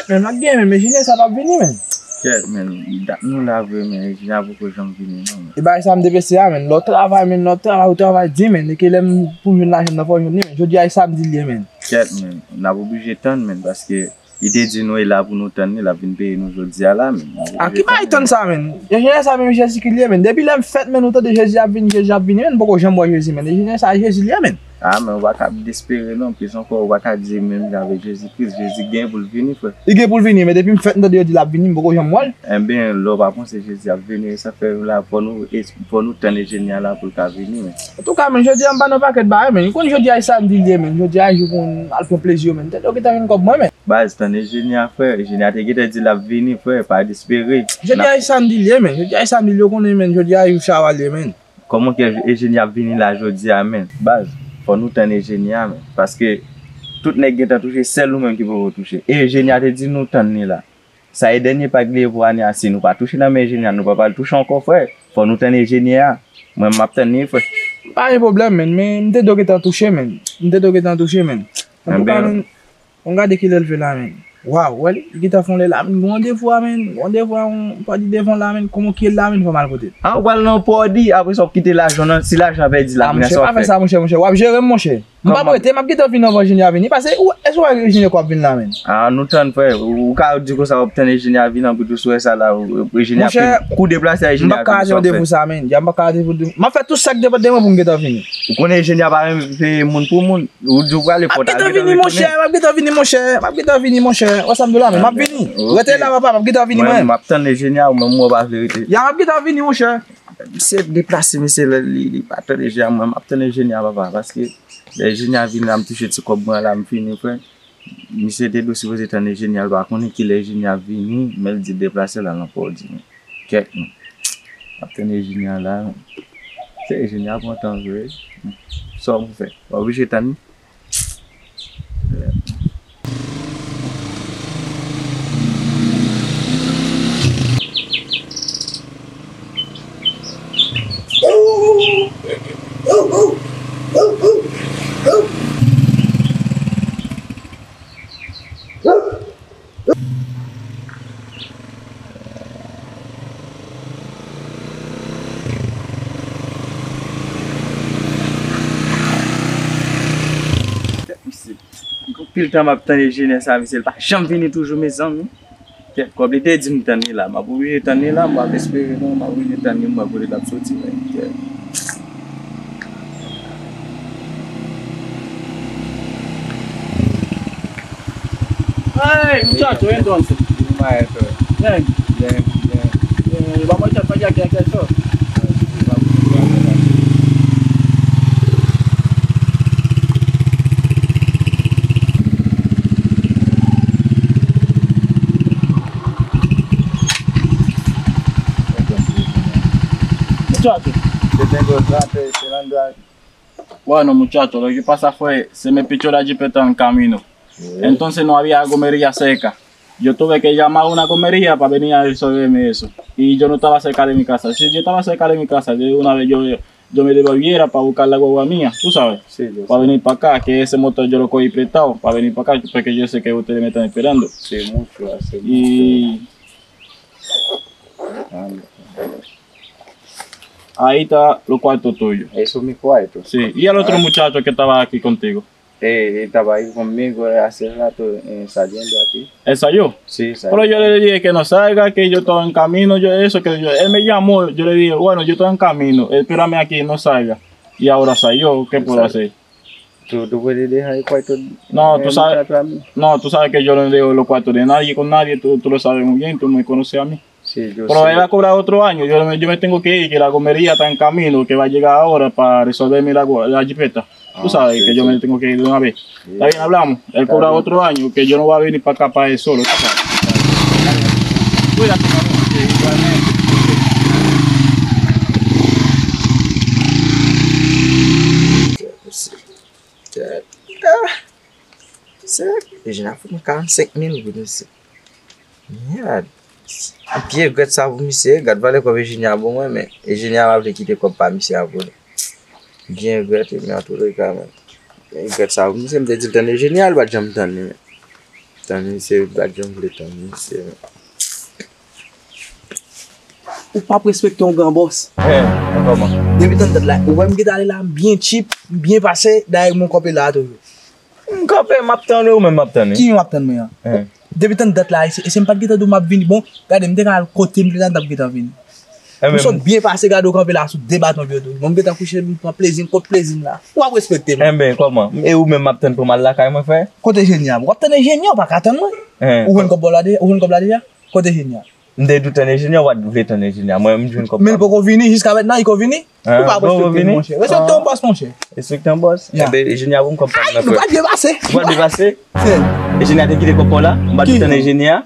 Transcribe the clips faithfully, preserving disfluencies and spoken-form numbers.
Men m ap gen, men enjenyè sa p ap vini, men. Kèt, men, dat nou la vre, men enjenyè a poko janm vini, non, men. E bagay sa m te pese a, men. Lè w travay, men, lè w travay, ou travay di, men. E ke lè m pou m jwenn lajan nan, fò w jwenn li, men. Jodi a, e samdi l ye, men. Kèt, men, n ap oblije tann, men, paske li te di nou e la pou nou tann li, l ap vin peye nou jodi a la, men. A ki bagay tann sa, men? Enjenyè sa, men, Jezi ki l ye, men. Depi lè m fèt, men, ou tande Jezi ap vini, Jezi ap vini, men, m poko janm wè Jezi, men. Enjenyè sa, Jezi l ye, men. A, men ou pa ka despere non, plis ankò, ou pa ka di menm jan avèk Jezi Kris, Jezi gen pou l vini, frè. Li gen pou l vini, men depi m fèt m tande yo di l ap vini, m poko janm wè l. Enben, lè w pa panse Jezi ap vini, sa fè la, fò nou, fò nou tann enjenyè a la pou l ka vini, men. Antouka, men, jodi a m pa nan pakèt bagay, men. Ou konn jodi a e samdi l ye, men. Jodi a e jou pou m al pran plezi yo, men. M tande yo gentan jwenn kòb mwen, men. Baz, tann enjenyè a, frè. Enjenyè a te gentan di l ap vini, frè. Pa despere. Jodi a e samdi l ye, men. Jodi a e samdi l, yo konnen, men. Jodi a e jou chawa l ye, men. Kòman ke enjenyè ap vini la jodi a, men? Baz, fò nou tann enjenyè a, men. Paske tout nèg gentan touche, sèl nou menm ki poko touche. E enjenyè a te di nou tann li la. Sa e dènye pag li ye pou ane a, si nou pa touche nan men enjenyè a, nou pa pral touche ankò, frè. Fò nou tann enjenyè a. Mwen, m ap tann li, frè. Pa gen pwoblèm, men, men m te dwe gentan touche, men. M te dwe gentan touche, men. Antouka, men, men, Bon, gade kilè l vle la, men. Waw, wè li, li gentan fè yon lè la, men. Gon randevou a, men. Gon randevou a, yon pati devan la, men. Kòman ki ye l la, men, fò m al kote l. A, ou pral nan pòdi, apre sa w ap kite lajan nan, si lajan an pèdi la, a, monchè, pa fè sa, monchè, monchè. W ap jere m, monchè. M p ap rete, m ap gentan vini anvan enjenyè a vini. Pase, ou, èske w wè enjenyè k ap vini la, men? A, nou tann, frè. Ou, ou ka di konsa, w ap tann enjenyè a vini, anpi tou sou sa la, enjenyè a ap kou deplase a, enjenyè a vini, sa w ap fè? Monchè, m p ap ka rate randevou sa, men. Ya, m p ap ka rate randevou. M ap fè tout sa k depann de mwen pou m gentan vini. Ou konnen enjenyè a pa renmen peye moun pou moun. Ou di w prale, fò w ta gentan vini, monchè. M ap gentan vini, monchè. M ap gentan vini, monchè. Wè sa m di w la, men. M ap vini. Rete la, papa. M ap gentan vini, mwen. M ap tann enjenyè a, ou menm ou pa vle rete. Ya, m ap gentan vini, monchè. Misye deplase, misye, li, li pa tann enjenyè a, mwen. M ap tann enjenyè a, papa. Paske lè enjenyè a vini la, m touche ti kòb mwen la, m fini, frè. Misye te dwe sipoze tann enjenyè a, l pa konnen kilè enjenyè a vini, men l di deplase la nan pòdi, men. Kèt, men. Ap tann enjenyè a la, men. Se enjenyè a pran tan vre. Sa w pou fè? W oblije tann li. Misye, anpil tan m ap tann enjenyè sa, misye, l pa janm vini toujou, mezanmi. Kèt, kòb li te di m tann li la, m ap oblije tann li la, m p ap espere non, m ap oblije tann li, m wè kote l ap soti, men, kèt. Hey, muchacho, entonces. Bien, bien, bien. Eh, vamos a echar para allá, que hay que eso. Muchacho. Yo tengo trato de Fernando. Bueno, muchacho, lo que pasa fue, se me pichó la jipeta en camino. Entonces no había gomería cerca. Yo tuve que llamar a una gomería para venir a resolverme eso. Y yo no estaba cerca de mi casa. Si yo estaba cerca de mi casa, de una vez yo, yo me devolviera para buscar la guagua mía, tú sabes, para venir para acá, que ese motor yo lo cogí prestado para venir para acá, porque yo sé que ustedes me están esperando. Sí, mucho, hace mucho. Y ahí está los cuartos tuyos. Eso es mi cuarto. Sí, y el otro muchacho que estaba aquí contigo. Eh, estaba ahí conmigo, eh, hace rato, eh, saliendo aquí. ¿Él salió? Sí, salió. Pero yo le dije que no salga, que yo estaba en camino, yo eso, que yo, él me llamó, yo le dije, bueno, yo estoy en camino, espérame aquí, no salga. Y ahora salió, ¿qué puedo hacer? Tú, tú puedes dejar el cuarto, no, tú sabes, no, tú sabes que yo no dejo los cuartos de nadie con nadie, tú, tú lo sabes muy bien, tú me conoces a mí. Sí, yo sé. Pero él va a cobrar otro año. Yo, yo me tengo que ir, que la gomería está en camino, que va a llegar ahora para resolverme la, gua- la jipeta. Tú sabes que yo me tengo que ir de una vez. Está bien, hablamos. Él cobra otro año, que yo no voy a venir para acá para él solo, tú sabes. Cuídate, mamá. Ok, igualmente. Se, Ejeni ap fout mwen karannsenk mil goud, mesye. Mèd. M pi regrèt sa pou misye. Gad valè kòb Ejeni a ban mwen, men Ejeni a pa vle kite kòb pa misye a pou li. M byen regrèt wi, men antouleka, men. M regrèt sa pou misye, m te di l tann Ejeni a, li pa t janm tann li, men. Tann misye, m pa t janm vle tann misye. Ou p ap respekte yon gran bòs. Eh, kòman? Depi tann dat la, ou wè m gentan ale la, m byen cheap, m byen pase, dayè m kanpe la toujou. M kanpe, m ap tann ou, ou menm m ap tann. Ki yon ap tann mwen an? Eh. Depi tann dat la, e se e se m pa t gentan di w m ap vini. Bon, gade, m te ka al kote m te tann, m t ap gentan vini. Eh, M sot byen pase, gade w kanpe la sou de baton pye tou. Bon, m gentan kouche, m pran plezi, m kont plezi m la. Ou ap respekte m. Enben, kòman? E ou menm m ap tann pou m al lakay mwen, frè? Kote Jeni a? W ap tann Jeni a, ou pa ka tann mwen. Eh. Ou jwenn kòb la deja? Ou jwenn kòb la deja? Kote Jeni a? M te dou tann Jeni a, ou pa t vle tann Jeni a. Mwen, m jwenn kòb. Men l poko vini, jiska mentnan, li ko vini. Ah, Ou pa ap bon, respekte vini? Monchè. Respekte yon bòs, monchè. Respekte yon bòs. Ya. Enben, Jeni a pou m konprann Ay, nan nou frè. pa depase. Ou pa depase? Fè. E Jeni a te kite kòb pa w la? M pa Ki? Te tann Jeni a?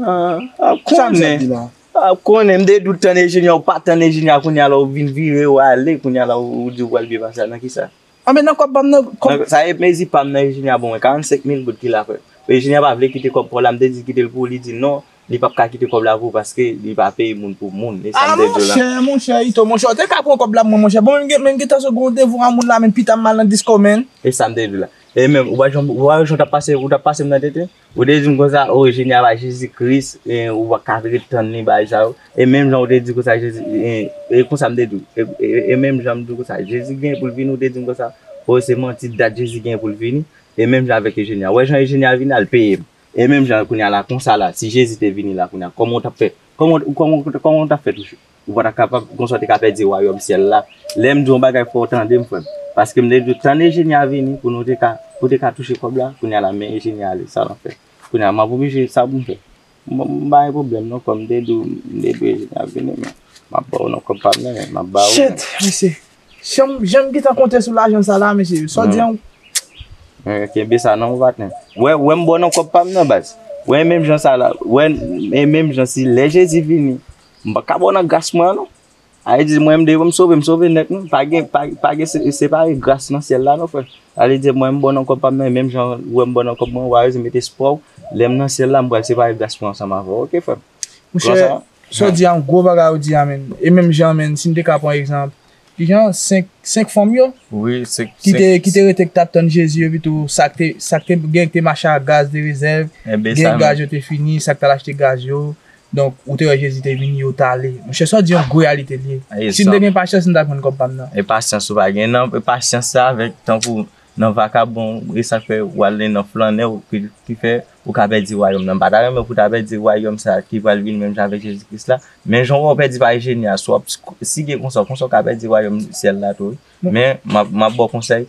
Ah, ah, Sa m sa konnen. Di la. Ah, konnen, m te dou tann Jeni a, ou pa tann Jeni a, kounye a la ou vin vire, ou ale, kounye a la ou, ou di ou pral byen pase a, nan ki sa? Anben nan kòb pa m nan, kòb Nan, sa e mezi pa m nan Jeni a, bon, mwen, karannsenk mil goud ki la, frè. E Jeni a pa vle kite kòb pa w la, m te di kite l pou ou, li di non, li p ap ka kite kòb la pou ou paske li pa peye moun pou moun. E sa m Ah, te di w la. Monchè, monchè, Ito, monchè, ou te ka pran kòb la pou mwen, monchè. Bon, men gen, men gen tan se gon randevou a moun la, men pita m al nan disko, men. E sa m te di w la. E menm, ou pa janm, ou pa janm t ap pase, ou t ap pase m nan tete? Ou te di m konsa, o, Jeni a pa Jezi Kris, e ou pa ka ret tann li, bagay sa yo. E menm jan ou te di konsa, Jezi, e, e konsa m te di w. E, e, e menm jan m di w konsa, Jezi gen pou l vini, ou te di m konsa, o, se manti, dat Jezi gen pou l vini. E menm jan avèk Ejeni a. Ou wè jan Ejeni a vini, al peye m. E menm jan kounye a la, konsa la, si Jezi te vini la kounye a, kòman w t ap fè? Kòman, kòman, kòman w t ap fè touche? Ou pa ta kapab, konsa w te ka pèdi wayòm syèl la. Lè m di yon bagay, fò w tande m, frè m. Paske m te di w, tann Ejeni a vini pou nou te ka, pou te ka touche kòb la. Kounye a la, men Ejeni a ale, sa l ap fè. Kounye a, m ap oblije, sa pou m fè? M m pa gen pwoblèm non, frè m. M te di w, m te di w Ejeni a vini, men m ap ba w non kòb pa m nan, men m ap ba w. Shit, mesye. Jan m, jan m gentan konte sou lajan sa la, mesye. Sa w di an? Men kenbe sa nan ou, patnè. Wè, wè m ba w nan kòb pa m nan, baz. Wè, menm jan sa la. Wè, e menm jan si lè Jezi vini, m pa ka ba w nan gras mwen an, non. A vle di, mwen, m de, m sove, m sove nèt, non. Pa gen, pa, pa gen se, separe gras nan syèl la, non, frè. A vle di, mwen, m ba w nan kòb pa m nan, menm jan wè m ba w nan kòb mwen, w a rezi met espwa w. Lè m nan syèl la, m pral separe gras mwen ansanm avè w, oke, frè m? Monchè, sa w di a, yon gwo bagay ou di a, men. E menm jan, men, si n te ka pran egzanp, kijan, senk, senk fanm yo, Wi, se ki te, ki te rete, ki t ap tann Jezi yo, epi tou, sa k te, sa k te gen, ki te mache ak gaz de rezèv, Enben, gen sa gaz yo te fini, sa k t al achte gaz yo. Donk, ou te wè Jezi te vini, yo t ale. Monchè, sa w di yon gwo reyalite li ye. Si m te gen pasyans, m t ap jwenn kòb pa m nan. E pasyans ou pa gen, non. E pasyans sa avèk, tankou, nan vakabon, e sa k fè w ale nan flannè, ou ki, ki fè ou ka pèdi wayòm nan. M pa ta renmen pou w ta pèdi wayòm sa ki pral vini menm jan avèk Jezi Kris la. Men jan w wè w pèdi pa Ejeni a, si w ap sige konsa, konsa w ka pèdi wayòm syèl la tou, wi. Men, m ap, m ap ba w konsèy,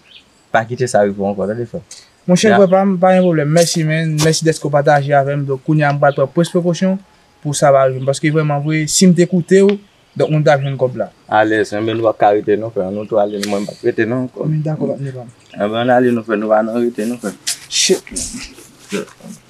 pa kite sa rive w ankò, tande, frè m. Monchè, frè pa m, pa gen pwoblèm. Mèsi, men. Mèsi dèske w pataje avè m. Donk, kounye a, m pral pran plis prekosyon pou sa pa rive m. Paske vrèman vre, si m te koute w, donk, mwen, m t ap jwenn kòb la. Alèz, men nou p ap ka rete non, frè. Nou tou ale, mwen m p ap rete non ankò. Men dakò, patnè pa m. Enben, ann ale non, frè. Nou pa nan rete non, frè. Shit, man.